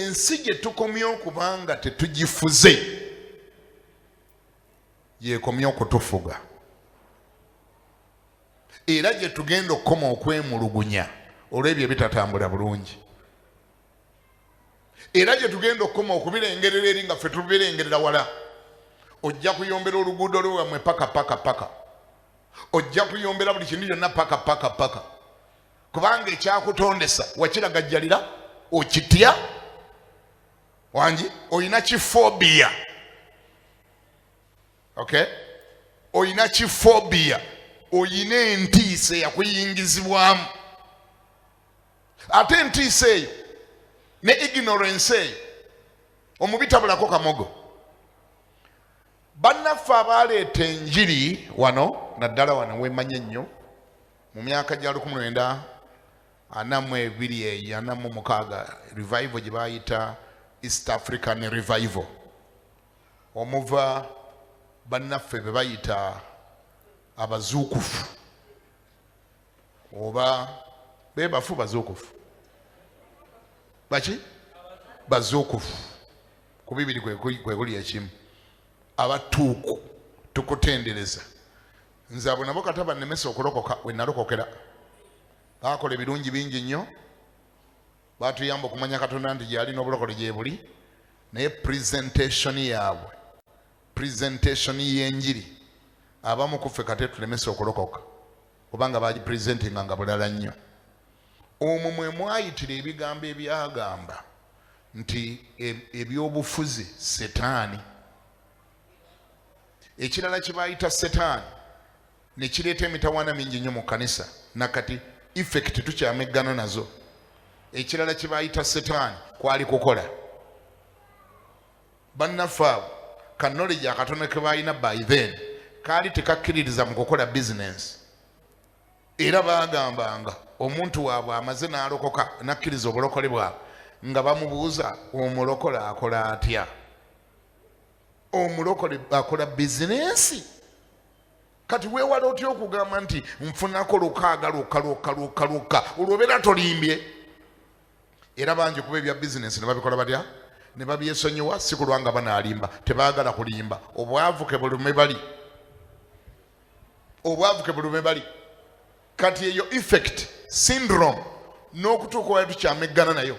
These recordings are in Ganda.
Ensi gye tukomye okuba nga tetugifuze yekomye okutufuga, era gye tugenda okukoma okwemulugunya olw'ebyo ebitatambula bulungi, era gye tugenda okukoma okubirengerera eri nga ffe tubirengerera wala. Ojja kuyombera oluguudo lwewamwe paka paka paka, ojja kuyombera buli kintu kyonna paka paka paka, kubanga ekyakutondesa wakiragajjalira, okitya, wangi olina kifobiya. Okay, olina kifobiya, olina entiisa eyakuyingizibwamu, ate entiisa eyo ne ignorance eyo omubi tabulako kamogo. Bannaffe abaaleeta enjiri wano, naddala wano wemanye ennyo mu myaka gya 1942 eyo 46, revival gye bayita East African Revival, omuva bannaffe be bayita abazuukufu, oba bebafu bazuukufu baki bazuukufu ku bibiri kwe kuli ekimu, abatuuku tukutendereza. Nze abo nabo kata bannemesa okulokoka. We nalokokera baakola ebirungi bingi nnyo, batuyamba okumanya Katonda nti gyali n'obulokole gye buli, naye presentation yaabwe, presentation y'enjiri, abamu kuffe kate tulemesa okulokoka kubanga bagipresentinga nga bulala nnyo. Omwo mwe mwayitira ebigambo ebyagamba nti ebyobufuzi setaani. Ekirala kye bayita setaani ne kireeta emitawaana mingi nnyo mu kkanisa, nakati effect tukyameggana nazo. Ekirala kye bayita setaani kwali kukola. Bannaffe abo ka knowledge akatono ke balina by then kaali tekakkiririza mu kukola bizinensi, era baagambanga omuntu waabwe amaze n'alokoka n'akkiriza obulokole bwabwe, nga bamubuuza, omulokole akola atya? Omulokole akola bizinensi? Kati weewala otya okugamba nti nfunako 600 lwokka lwokka lwokka lwokka? Olwo obeera tolimbye. Era bangi kuba ebya bizinensi ne babikola batya? Ne babyesonyiwa, si kulwa nga banaalimba. Tebaagala kulimba. Obwavu ke bulume bali, obwavu ke bulume bali. Kati eyo effect syndrome n'okutuuka wali tukyameggana nayo,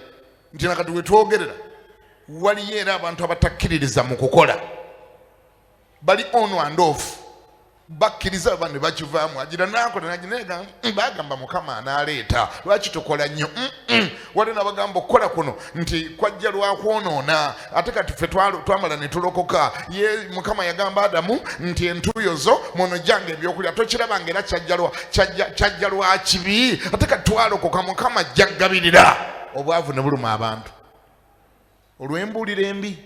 nti nakati wetwogerera waliyo era abantu abatakkiririza mu kukola, bali on and off, bakkiriza ba ne bakivaamu, agira nakola naga bagamba Mukama anaaleeta, lwaki tukola nnyo? Waliwo nabagamba okukola kuno nti kwajja lwakwonoona, ate kati ffe twamala ne tulokoka. Ye Mukama yagamba Adamu nti entuuyo zo munojjanga ebyokulya, tokiraba nga era kyajja lwa kibi? Ate kati twalokoka, Mukama ajja kugabirira. Obwavu ne buluma abantu olw'embuulira embi,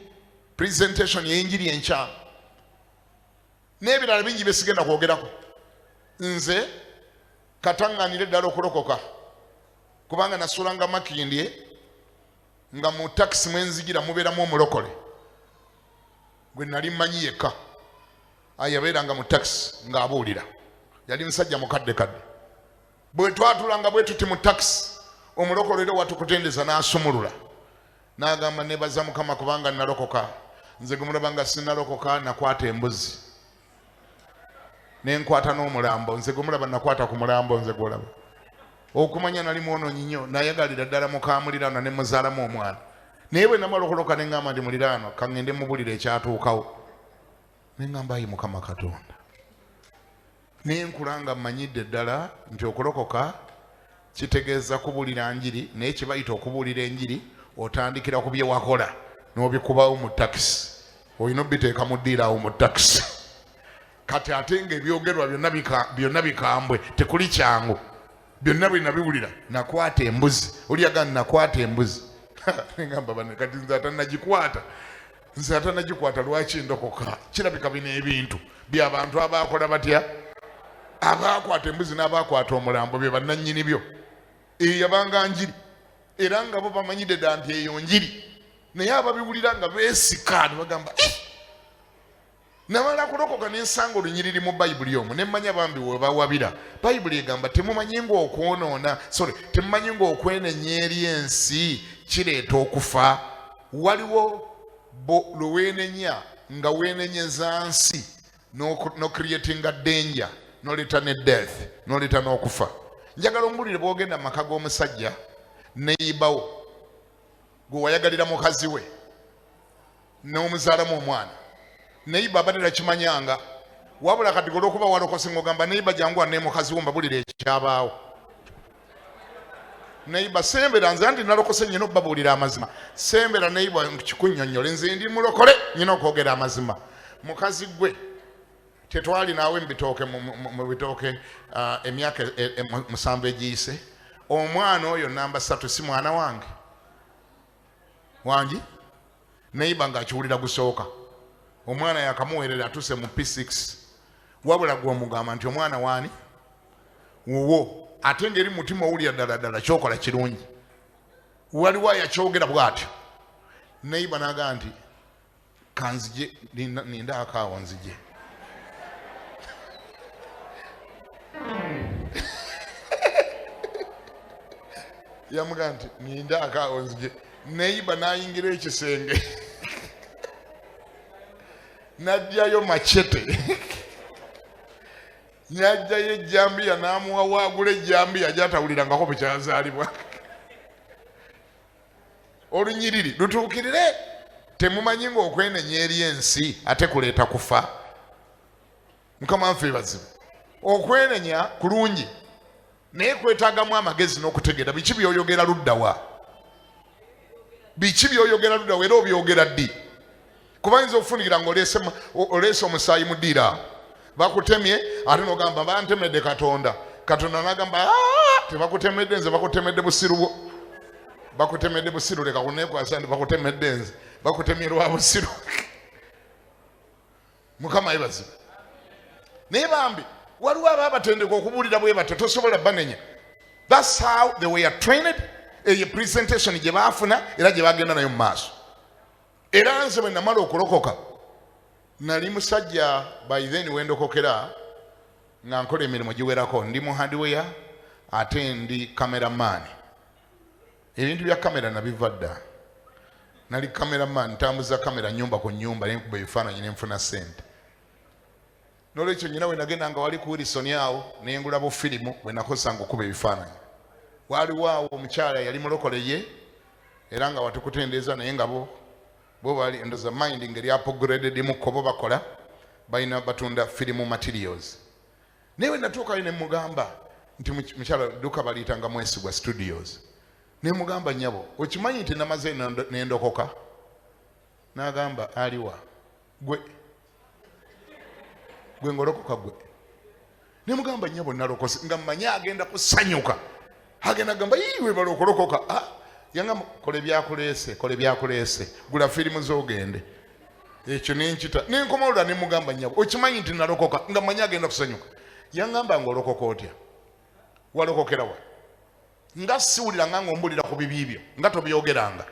presentation y'enjiri enkyamu n'ebirala bingi byesigenda kwogerako. Nze kataŋŋanire ddala okulokoka, kubanga nasulanga Makindye nga mu takisi mwenzigira mubeeramu omulokole gwe nali mmanyi yekka, ayabeeranga mu takisi ng'abuulira. Yali musajja mukadde kadde. Bwe twatulanga bwe tuti mu takisi, omulokole era watukutendeza n'asumulula n'agamba, nebaza Mukama kubanga nalokoka. Nze gwe mulaba nga sinalokoka, nakwata embuzi nenkwata n'omulambo. Nze gwe mulaba nakwata ku mulambo. Nze gwolaba okumanya nali mwonoonyi nnyo, nayagalira ddala mukamuliraano ne muzaalamu omwana. Naye bwe namala okuloka, ne ŋŋamba nti muliraano kaŋŋende mubulire ekyatuukawo. Ne ŋŋamba, ayi Mukama Katonda, naye nkula nga mmanyidde ddala nti okulokoka kitegeeza kubuulira njiri, naye kibayita okubuulira enjiri otandikira ku bye wakola n'obikubawo mu takisi, olina obiteeka mu ddiiro awo mu takisi. Kati ate nga ebyogerwa byonna bikambwe, tekuli kyangu. Byonna bwe nabiwulira, nakwata embuzi, oliyaga nakwata embuzi, ngamba bane kati nze atanagikwata, nze atanagikwata, lwaki ndokoka? Kirabika bino ebintu byabantu abakola batya, abakwata embuzi n'abakwata omulambo bye bannannyini byo. Eyo yabanga njiri, era nga bo bamanyidde dda nti eyo njiri, naye ababiwulira nga beesika ne bagamba, eh! Namala kulokoka nensanga olunyiriri mu Bayibuli omwo, nemmanya bambi webawabira. Bayibuli egamba, temumanyi ngaokwonoona, sorry, temumanyi ngaokwenenya eri ensi kireeta okufa? Waliwo lwe weenenya nga weenenyeza nsi n'ocreatinga danger, n'oleeta ne death, n'oleeta n'okufa. Njagala ombulire bw'ogenda mu maka g'omusajja neyibawo gwe wayagalira mukazi we n'omuzaalamu omwana, neyiba abadde takimanyanga, wabula kati olwokuba walokose ng'ogamba neyiba jangu ne mukazi wo mbabulire ekyabaawo. Neyiba sembera, nze anti nalokose nyina obabuulira amazima. Sembera neyiba nkikunnyonnyole, nze ndi mulokole nyina okwogera amazima. Mukazi gwe tetwali naawe mubitooke mu bitooke emyaka 7 egiyise. Omwana oyo namba 3 si mwana wange wangi. Neyiba ng'akiwulira gusooka, omwana yakamuweerera atuuse mu P6, wabula gwe omugamba nti omwana waani wuwo, ate ng'eri mutima owulira ddala ddala kyokola kirungi. Waliwo ayakyogera bw'atyo, neyiba n'agamba nti kanzije nindaako awo nzije. Yamugamba nti nindaako awo nzije. Neyiba n'ayingira ekisenge n'aggyayo machete, n'aggyayo ejjambiya n'amuwawaagula ejjambiya gy'atawulirangako bwe kyazaalibwa. Olunyiriri lutuukirire, temumanyi ng'okwenenya eri ensi ate kuleeta kufa. Mukama nfe bazibu. Okwenenya kulungi, naye kwetaagamu amagezi n'okutegeera biki by'oyogera luddawa, biki by'oyogera luddawa, era obyogera ddi. Kuba yinza okufunikira ng'oleese omusaayi mu ddiiro awo, bakutemye, ate n'ogamba bantemedde Katonda. Katonda n'agamba tebakutemedde nze, bakutemedde busiru bwo, bakutemedde busiru, leka kuneekwasa nti bakutemedde nze, bakutemye lwa busiru. Mukama yeebazibwe. Naye bambi waliwo abaabatendeka okubuulira bwe batyo, tosobola banenya. That's how they were trained. Eyo presentation gye baafuna era gye bagenda nayo mu maaso. Era nze bwe namala okulokoka, nali musajja by then wendokokera nga nkola emirimu giwerako, ndi mu hardware ate ndi cameraman. Ebintu bya kamera nabiva dda, nali cameraman, ntambuza kamera nyumba ku nyumba nenkuba ebifaananyi nenfuna sente. Nolwekyo nyina we nagenda nga wali ku Wilson awo nengula bufirimu bwe nakozesanga okukuba ebifaananyi. Waliwo awo omukyala yali mulokole ye era nga watukutendeeza, naye nga bo bali ndoza mind ngeri upgraded mukko, bo bakola balina batunda firimu materials. Naye we natuukayo ne mugamba nti mukyala, dduka baliyitanga Mwesigwa Studios, ne mugamba nnyabo okimanyi nti namaze nendokoka? N'agamba aliwa gwe gwe ngolokoka gwe? Ne mugamba nnyabo nalokose, nga mmanyi agenda kusanyuka, agenda gamba iwe bala okulokoka. Ah, yangamba kola ebyakuleese, kola ebyakuleese, gula firimu z'ogende. Ekyo nenkita nenkomalula ne mugamba nnyabo okimanyi nti nalokoka, nga mmanyi agenda kusanyuka. Yangamba ng'olokoka otya, walokokera wa? Nga siwulira nga ng'ombulira ku bibi byo, nga tobyogeranga,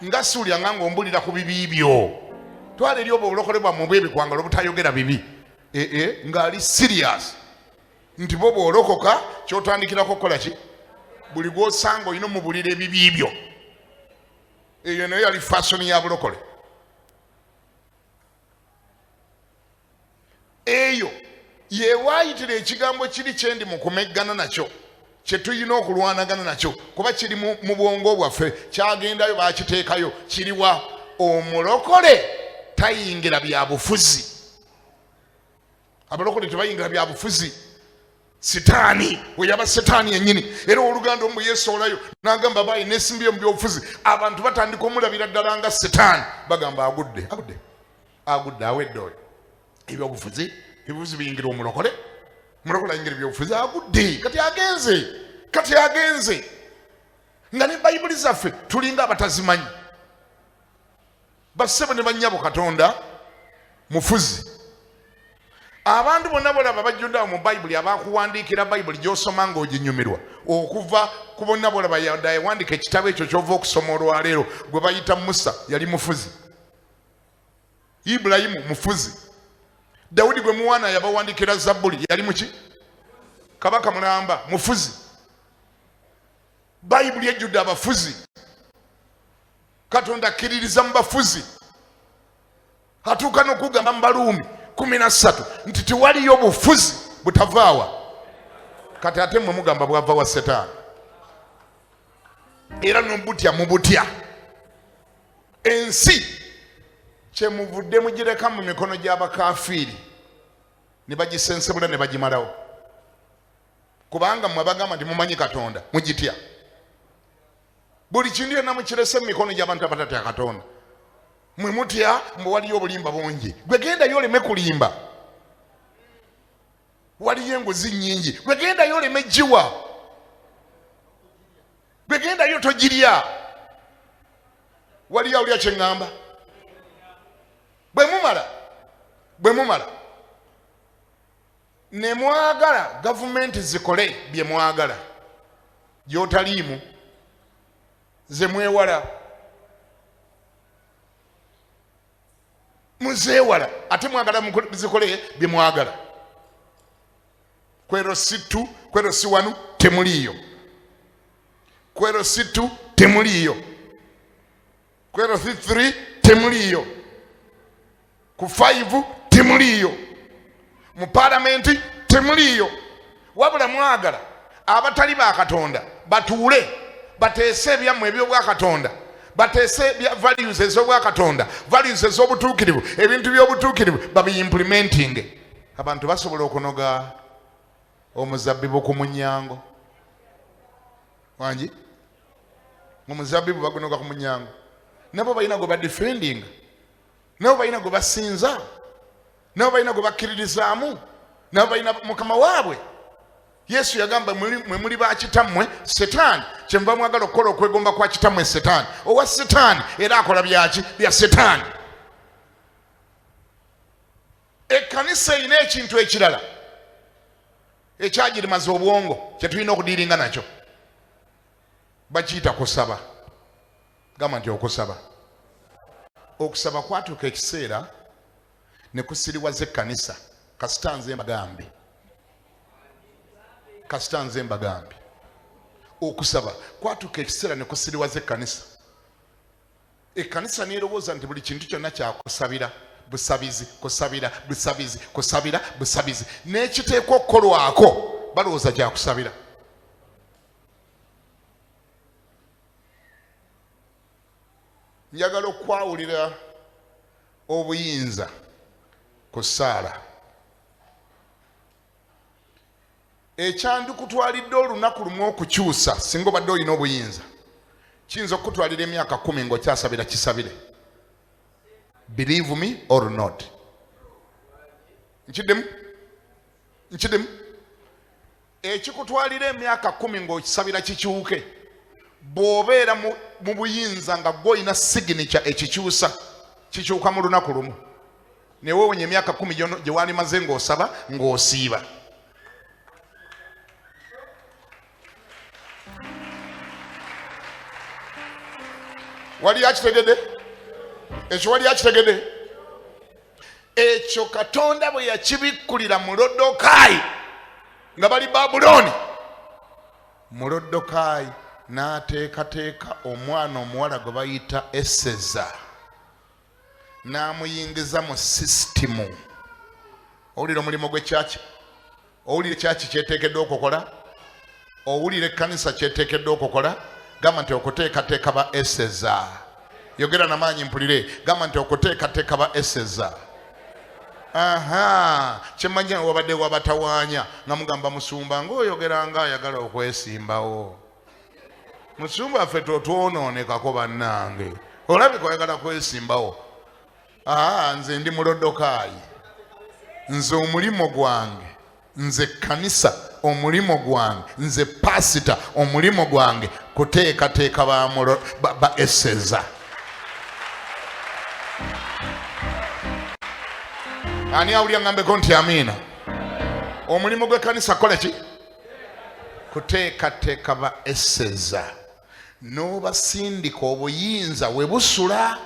nga siwulira nga ng'ombulira ku bibi byo. Twala eri obwo obulokole bwammwe obw'ebikwangala obutayogera bibi. Ee, ng'ali serious nti bo bw'olokoka ky'otandikirako okukola ki, buli gw'osanga olina omubulira ebibi byo. Eyo nayo yali fasoni ya bulokole. Eyo yewaayitira ekigambo kiri kyendi mu kumeggana nakyo, kye tulina okulwanagana nakyo, kuba kiri mu bwongo bwaffe, kyagendayo bakiteekayo. Kiriwa? Omulokole tayingira bya bufuzi. Abalokole tebayingira bya bufuzi. Sitaani we yaba sitaani yennyini. Era oluganda omu yeesoolayo n'agamba baayi neesimbye mu byobufuzi, abantu batandika omulabira ddala nga sitaani, bagamba agudde, agudde, agudde, awedde oyo. Ebyobufuzi, ebyobufuzi biyingira omulokole, omulokole ayingira ebyobufuzi, agudde, kati agenze, kati agenze. Nga ne bayibuli zaffe tulinga abatazimanyi. Bassebo ne bannyabo, Katonda mufuzi. Abantu bonna bolaba bajjudde awo mu Bayibuli, abakuwandiikira Bayibuli gy'osoma ng'oginyumirwa, okuva ku bonna bolaba yawandiika ekitabo ekyo ky'ova okusoma olwaleero, gwe bayita Musa, yali mufuzi. Ibulayimu mufuzi. Dawudi gwe muwaana yabawandiikira Zabbuli, yali muki? Kabaka mulamba, mufuzi. Bayibuli ejjudde abafuzi. Katonda akkiririza mu bafuzi, atuuka n'okugamba mu Baluumi 13 nti tewaliyo bufuzi butavaawa. Kati ate mmwe mugamba bwava wa Setaani, era nobutya mubutya. Ensi kyemuvudde mugireka mu mikono gy'abakafiiri ne bagisensebula ne bagimalawo, kubanga mmwe abagamba nti mumanyi Katonda mugitya. Buli kintu yonna mukirese mu mikono gy'abantu abatatya Katonda. Mwe mutya mbu waliyo obulimba bungi. Gwe gendayo oleme kulimba, waliyo enguzi nnyingi. Gwe gendayo oleme giwa, gwe gendayo togirya. Waliyo awulira kye ŋŋamba? Bwe mumala ne mwagala gavumenti zikole bye mwagala, gy'otaliimu ze mwewala, muzeewala, ate mwagala zikole bye mwagala. Kwero si 2, kwero si 1, temuliiyo. Kwero si 2, temuliiyo. Kwero si 3, temuliiyo. Ku 5 temuliiyo. Mu palamenti temuliiyo. Wabula mwagala abatali ba Katonda batuule bateese ebyammwe eby'obwakatonda, bateese bya values ez'obwakatonda, values ez'obutuukirivu, ebintu by'obutuukirivu babiimplementinge. Abantu basobola okunoga omuzabbibu ku munyango. Wangi omuzabbibu bagunoga ku munyango, nabo balina gwe badefendinga, nabo balina gwe basinza, nabo balina gwe bakkiririzaamu, nabo balina mukama waabwe. Yesu yagamba mwe muli ba kitammwe Setaani, kyemuva mwagala okukola okwegomba kwa kitammwe Setaani. Owa Setaani era akola byaki? Bya Setaani. Ekkanisa erina ekintu ekirala ekyagirimaza obwongo kye tulina okudiiringa nakyo, bakiyita kusaba. Gamba nti okusaba. Okusaba kwatuuka ekiseera ne kusiriwaza ekkanisa. Kasita nze mbagambe, kasita nze mbagambe, okusaba kwatuuka ekiseera ne kusiriwaza ekkanisa. Ekkanisa neerowooza nti buli kintu kyonna kyakusabira busabizi, kusabira busabizi, kusabira busabizi, n'ekiteekwa okukolwako balowooza kyakusabira. Njagala okwawulira obuyinza ku ssaala. Ekyandikutwalidde olunaku lumu okukyusa, singa obadde olina obuyinza, kiyinza okukutwalira emyaka 10 ng'okyasabira kisabire. Believe me or not. Nkiddemu, nkiddemu. Ekikutwalira emyaka 10 ng'okisabira kikyuke, bw'obeera mu buyinza nga gwe olina signature ekikyusa, kikyuka mu lunaku lumu. Neweewonya emyaka 10 gye wandimaze ng'osaba ng'osiiba. Wali akitegedde ekyo? Wali akitegedde ekyo? Katonda bwe yakibikkulira Mulodokaayi nga bali Babulooni, Mulodokaayi n'ateekateeka omwana omuwala gwe bayita Eseza, n'amuyingiza mu sisitimu. Owulira omulimu gw'ekyaki? Owulira ekyaki kyeteekeddwa okukola? Owulira ekkanisa kyeteekeddwa okukola? Gamba nti okuteekateeka ba Eseza. Yogera namaanyi mpulire. Gamba nti okuteekateeka ba Eseza. Aha, kyemmanyi wabadde wabatawaanya nga mugamba musumba ng'oyogera ng'ayagala okwesimbawo. Musumba ffe totwonoonekako bannange, olabika oyagala kwesimbawo. Aa, nze ndi Mulodokaayi, nze omulimu gwange, nze kkanisa omulimu gwange, nze pasita omulimu gwange kuteekateeka ba Eseza. Ani awulira ngambeko nti amiina? Omulimu gw'ekkanisa kukola ki? Kuteekateeka ba Eseza, n'obasindika obuyinza we busula,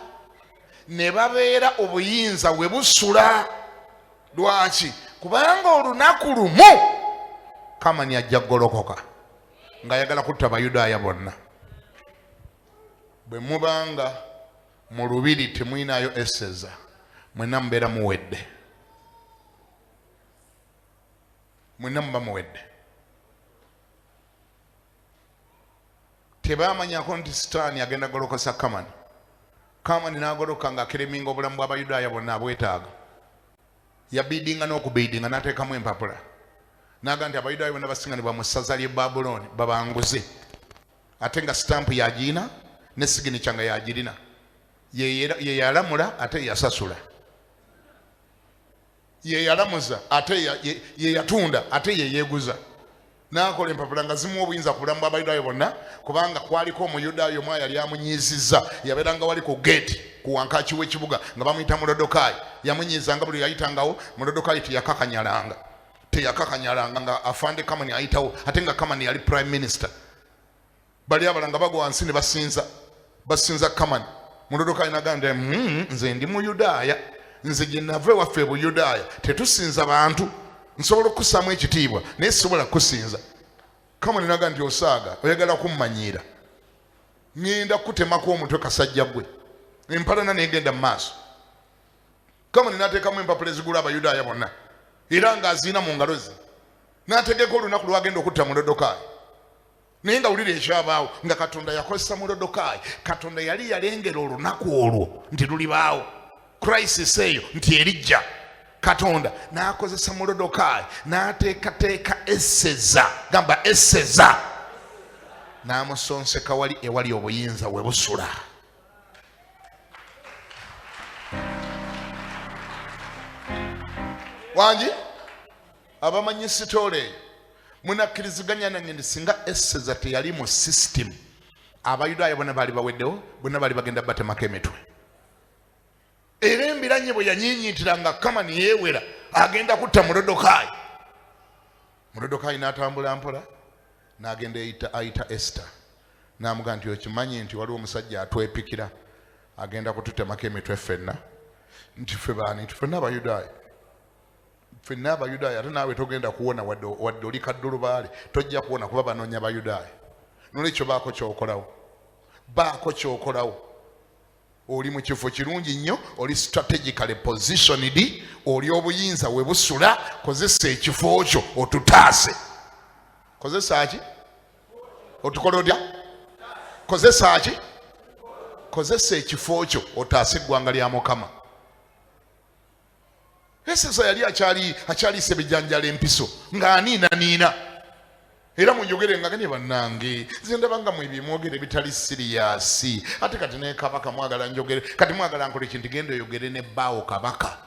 ne babeera obuyinza we busula. Lwaki? Kubanga olunaku lumu Kamani ajja kugolokoka ng'ayagala kutta Abayudaaya bonna. Bwe mubanga Mu lubiri temulinayo Eseza, mwenna mubeera muwedde, mwenna muba muwedde. Tebamanyako nti Sitaani agenda golokosa Kamani. Kamani n'agoloka ng'akereminga obulamu bw'Abayudaaya bonna abwetaaga. Yabiidinga n'okubiidinga n'ateekamu empapula n'aga nti Abayudaaya bonna basinganibwa mu ssaza ly'e Babulooni babanguze, ate nga sitampu yagiina ne siginica nga yagirina, ye yalamula ate yasasula, ye yalamuza ate ye yatunda ate ye yeeguza. N'akola empapula nga zimuwa obuyinza ku bulamu bw'Abayudaaya bonna, kubanga kwaliko Omuyudaaya omu yali amunyiizizza, yabeeranga wali ku geeti ku wankaaki w'ekibuga nga bamuyita Mulodokaayi. Yamunyiizanga buli yayitangawo. Mulodokaayi teyakakanyalanga, teyakakanyalanga nga afande Kamani ayitawo, ate nga Kamani yali prime minister. Bali abala nga bagwa wansi ne basinza, basinza Kamani. Mulodokaayi n'agamba nti nze ndi Muyudaaya, nze gye nava ewaffe e Buyudaaya tetusinza bantu, nsobola okukussaamu ekitiibwa naye sisobola kukusinza. Kamani n'agamba nti osaaga, oyagala kummanyiira, ŋŋenda kukutemako omutwe kasajja gwe. Empalana n'egenda mu maaso. Kamani n'ateekamu empapula ezigula Abayudaaya bonna, era ng'aziina mu ngalo ze, n'ategeka olunaku lw'agenda okutta Mulodokaayi. Naye nga wulira ekyabaawo, nga Katonda yakozesa Mulodokaayi. Katonda yali yalengera olunaku olwo nti lulibaawo, crisis eyo nti erijja. Katonda n'akozesa Mulodokaayi n'ateekateeka Eseza, gamba Eseza, n'amusonseka wali ewali obuyinza we busula. Wangi abamanyi sitoola eyo munakkiriziganya nange nti singa Eseza teyali mu system, Abayudaaya bonna baali baweddewo, bonna baali bagenda batemako emitwe. Era embiranye bwe yanyiinyiitira nga Kamani yeewera agenda kutta Mulodokaayi, Mulodokaayi n'atambula mpola n'agenda ayita Esita n'amugamba nti okimanyi nti waliwo omusajja atwepikira agenda kututemako emitwe ffenna, nti ffe baani? Nti ffenna Abayudaaya, ffenna Abayudaaya, ate naawe togenda kuwona wadde oli kaddulubaale, tojja kuwona kuba banoonya Bayudaaya. Nolwekyo baako ky'okolawo, baako ky'okolawo. Oli mu kifo kirungi nnyo, oli strategically positioned, oli obuyinza we busula, kozesa ekifo kyo otutaase. Kozesa ki? Otukola otya? Kozesa ki? Kozesa ekifo kyo otaase eggwanga lya Mukama. Eseza yali akyaliisa ebijanjalo empiso ng'aniinaniina, era munjogere nga gane bannange, nze ndaba nga mwe byemwogere ebitali siriyasi, ate kati ne kabaka mwagala njogere, kati mwagala nkole ki? Nti genda oyogere ne bbaawo kabaka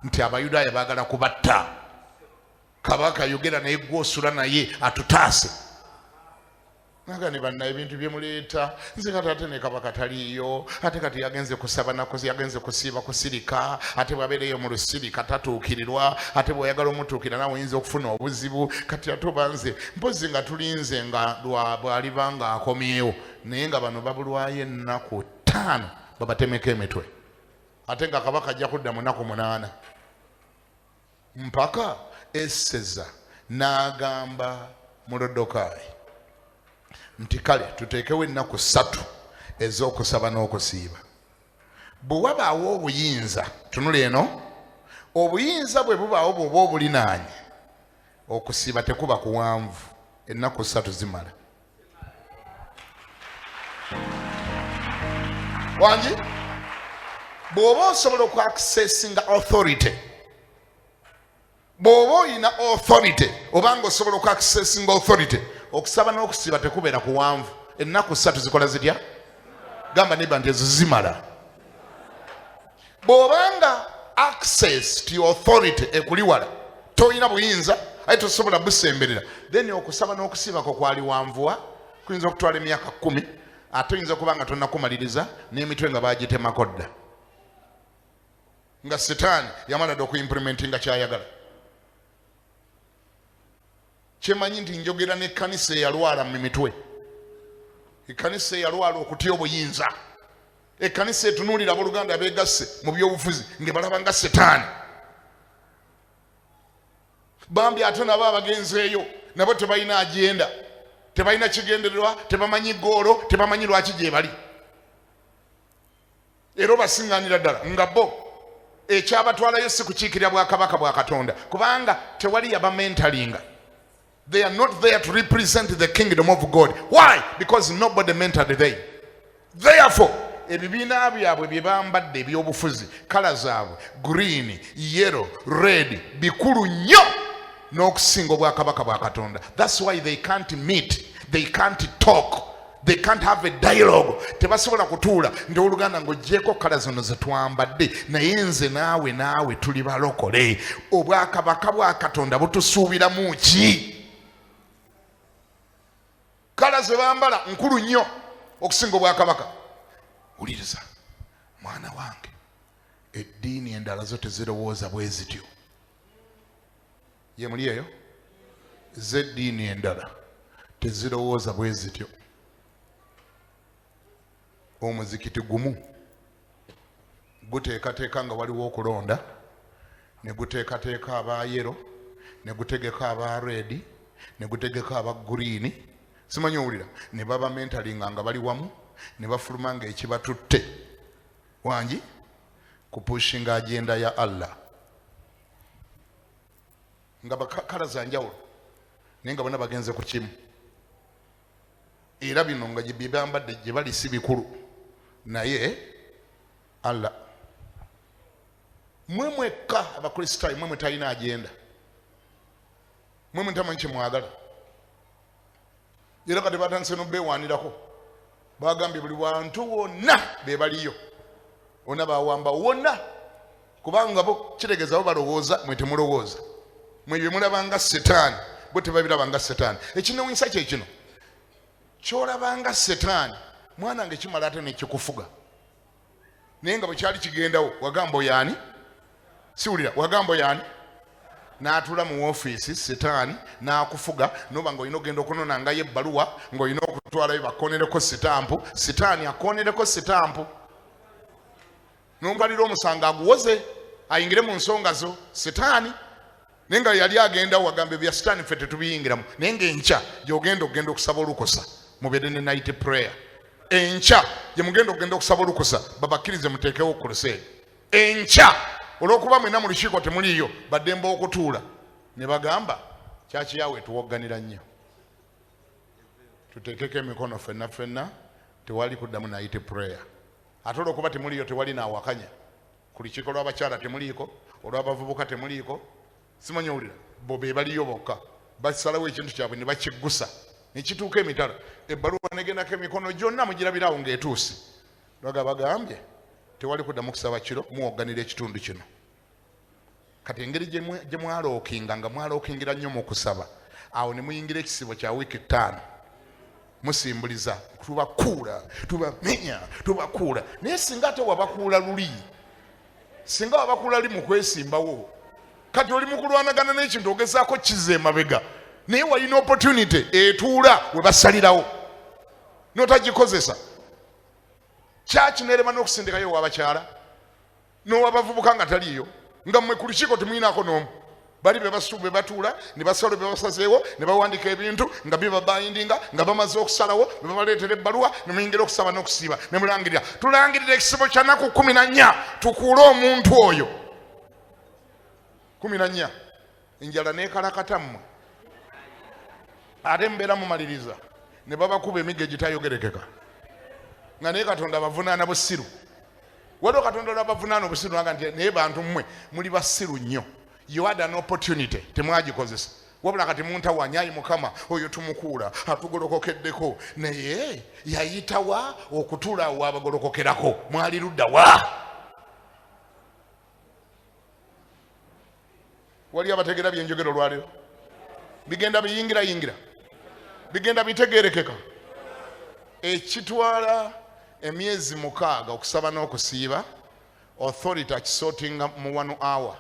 nti Abayudaaya baagala kubatta. Kabaka yogera naye, gwe osula naye atutaase. Naga ne banna ebintu bye muleeta, nze kati ate ne kabaka taliiyo, ate kati yagenze kusaba nakozi, yagenze kusiiba kusirika, ate bw'abeereyo mu lusirika tatuukirirwa, ate bw'oyagala omutuukira naawe oyinza okufuna obuzibu. Kati ate oba nze mpozzi nga tulinze nga bw'aliba ng'akomyewo, naye nga bano babulwayo ennaku 5 babatemeko emitwe, ate nga kabaka ajja kudda mu nnaku 8. Mpaka Eseza n'agamba Mulodokaayi nti kale tuteekewo ennaku 3 ez'okusaba n'okusiiba. Bwe wabaawo obuyinza, tunula eno, obuyinza bwe bubaawo bw'oba obulinaanye, okusiiba tekuba kuwanvu, ennaku 3 zimala. Wangi bw'oba osobola okuaccessinga authority, bw'oba olina authority obanga osobola okuaccessinga authority, okusaba n'okusiiba tekubeera kuwanvu, ennaku 3 zikola zitya? Gamba neighbor nti ezo zimala. Bw'obanga access to your authority ekuli wala, tolina buyinza aye tosobola busemberera, then okusaba n'okusiibako kwali wanvuwa, kuyinza okutwala emyaka 10, ate oyinza okuba nga tonnakumaliriza n'emitwe nga baagitemako dda, nga Sitaani yamala dda okuimplementinga ky'ayagala. Kyemanyi nti njogera n'ekkanisa eyalwala mu mitwe, ekkanisa eyalwala okutya obuyinza, ekkanisa etunuulira abooluganda abeegasse mu byobufuzi nga balaba nga Sitaani. Bambi ate nabo abagenzeeyo nabo tebalina agenda, tebalina kigendererwa, tebamanyi goolo, tebamanyi lwaki gye bali. Era obasiŋŋaanira ddala nga bo ekyabatwalayo si kukiikirira bwakabaka bwa Katonda, kubanga tewali yabamentalinga. They are not there to represent the kingdom of God. Why? Because nobody mentored them. Therefore, ebibiina byabwe bye bambadde ebyobufuzi, kala zaabwe green, yellow, red, bikulu nnyo n'okusinga obwakabaka bwa Katonda. That's why they can't meet, they can't talk, they can't have a dialogue. Tebasobola kutuula nti oluganda ng'ogyeko kala zino ze twambadde, naye nze naawe naawe tuli balokole, obwakabaka bwa Katonda butusuubiramu ki? Kala ze bambala nkulu nnyo okusinga obwakabaka. Wuliriza mwana wange, eddiini endala zo tezirowooza bwe zityo. Ye muli eyo z'eddiini endala tezirowooza bwe zityo. Omuzikiti gumu guteekateeka nga waliwo okulonda, ne guteekateeka aba yellow, ne gutegeka aba red, ne gutegeka aba green, simanyi owulira, ne baba mentalinga nga bali wamu, ne bafuluma nga ekibatutte wangi kupushinga agenda ya Allah, nga bakala za njawulo, naye nga bonna bagenze ku kimu. Era bino nga bye bambadde gye bali si bikulu, naye Allah. Mwe mwekka Abakristaayo, mwe mwetalina agenda, mwe mutamanyi kyemwagala. Era kati batandise nobewanirako, bagambye buli wantu wonna be baliyo wonna bawamba wonna, kubanga bo kitegeeza bo balowooza, mwe temulowooza. Mwe bye mulabanga setaani, bo tebabirabanga setaani. Ekinewunyisa kye kino, kyolabanga setaani mwana nge kimala ate nekikufuga, naye nga bwe kyali kigendawo wagamba oyaani? Siwulira, wagamba oyaani? N'atuula mu woofiisi setaani n'akufuga, noba ng'olina okugenda okunonangayo ebbaluwa, ng'olina okutwalayo bakonereko sitampu, sitaani akonereko sitampu, n'ombalira omusango aguwoze ayingire mu nsonga zo sitaani. Naye nga yali agendawo wagamba ebya sitaani ffe tetubiyingiramu, naye ng'enkya gy'ogenda okugenda okusaba olukusa mubeere ne night prayer, enkya gye mugenda okugenda okusaba olukusa babakkirize muteekewo crusade enkya, olw'okuba mwena mu lukiiko temuliiyo, baddembe okutuula ne bagamba kyaki yaawe etuwogganira nnyo, tuteekeko emikono ffenna ffenna, tewali kuddamu night prayer. Ate olw'okuba temuliiyo tewali naawakanya. Ku lukiiko lw'abakyala temuliiko, olw'abavubuka temuliiko, simanyi owulira, bo be baliyo bokka, basalawo ekintu kyabwe ne bakiggusa nekituuka emitala, ebbaluwa negendako emikono gyonna mugirabirawo ng'etuuse. Lwaga bagambye tewali kuddamu kusaba kiro, muwogganira ekitundu kino. Kati engeri gye mwalookinga nga mwalookingira nnyo mu kusaba, awo ne muyingira ekisibo kya wiiki 5 musimbuliza, tubakuula, tubamenya, tubakuula. Naye singa ate wabakuula luli, singa wabakuula li mu kwesimbawo, kati oli mu kulwanagana n'ekintu ogezaako kiza emabega, naye walina opportunity etuula we basalirawo n'otagikozesa. Kyaki nerema n'okusindikayo owabakyala n'owabavubuka nga taliiyo, nga mmwe ku lukiiko temuyinaako n'omu, bali be batuula ne basala bye basazeewo ne bawandiika ebintu nga bibabayindinga, nga bamaze okusalawo ne babaleetera ebbaluwa ne muyingira okusaba n'okusiiba ne mulangirira, tulangirira ekisibo kya nnaku 14 tukuule omuntu oyo. 14 enjala neekalakata, mmwe ate mubeera mumaliriza ne babakuba emiggo egitayogerekeka, nga naye Katonda bavunaana busiru. Waliwo Katonda olwabavunaana obusiru nga nti naye bantu mmwe muli basiru nnyo, you had an opportunity temwagikozesa, wabula kati muntawanya. Ayi Mukama, oyo tumukuula atugolokokeddeko, naye yayitawa okutuula awo wabagolokokerako? Mwali ludda wa? Wali abategeera byenjogera olwaleero? Bigenda biyingira yingira, bigenda bitegerekeka. Ekitwala emyezi 6 okusaba n'okusiiba, authority akisortinga mu 1 hour.